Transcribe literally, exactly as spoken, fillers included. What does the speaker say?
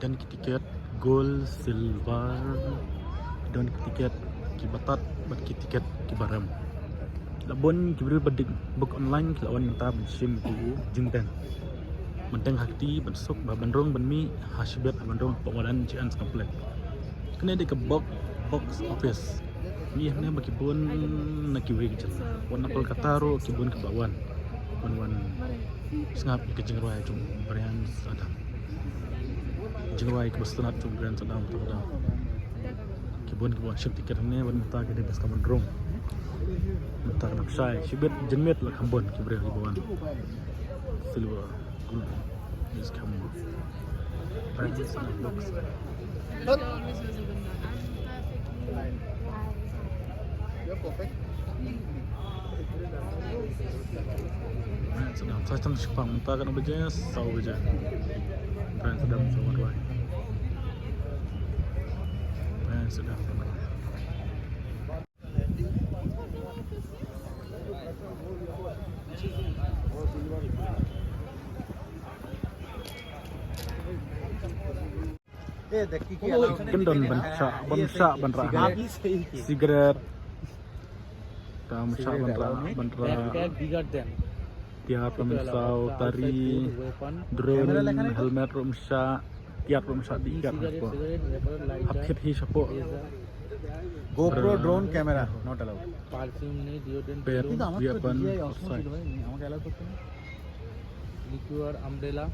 Don ki tiket gold, silver, don ki tiket kiba tad bad ki tiket kiba rem. La bun ki briew ba dei book online ki la wan mynta ban shim ïa u jingdeng. Ban deng ha kti, ban suk, ba ban rung, ban mih ha shibit, ban rung hapoh madan G N Complex. Kane dei ka box, box office. Ngi ïohi hangne ba ki bun na kiwei ki jylla. Wat na Kolkata ruh ki bun kiba wan. Wan wan sngap ïa ka jingrwai jong Bryan Adams. Jingrwai kaba sngewtynnat jong Bryan Adams, to da. Ki bun kiba wan shim tiket hangne, bad mynta ka dei ba skhem ban rung. Mynta ka dang shai shibit, janmiet la kham bun ki briew kiba wan. Silver. Good. Just come on. Right. You're perfect. Right, so now, sa tang shipang mynta ka baje, saw baje. Right, so now, so what, right? Right, so now, so what? Kin don ban shah, ban shah, ban rah. Cigarette. Tam shah ban rah, ban rah. Tiar, pynsaw, tari, drone, helmet ruh shah, tiar ruh shah, di tiar ruh. Hap khit hi shapoh. GoPro, drone camera not allowed. Perfume নেই, deodorant, pet, weapon, offside. Liquor, umbrella.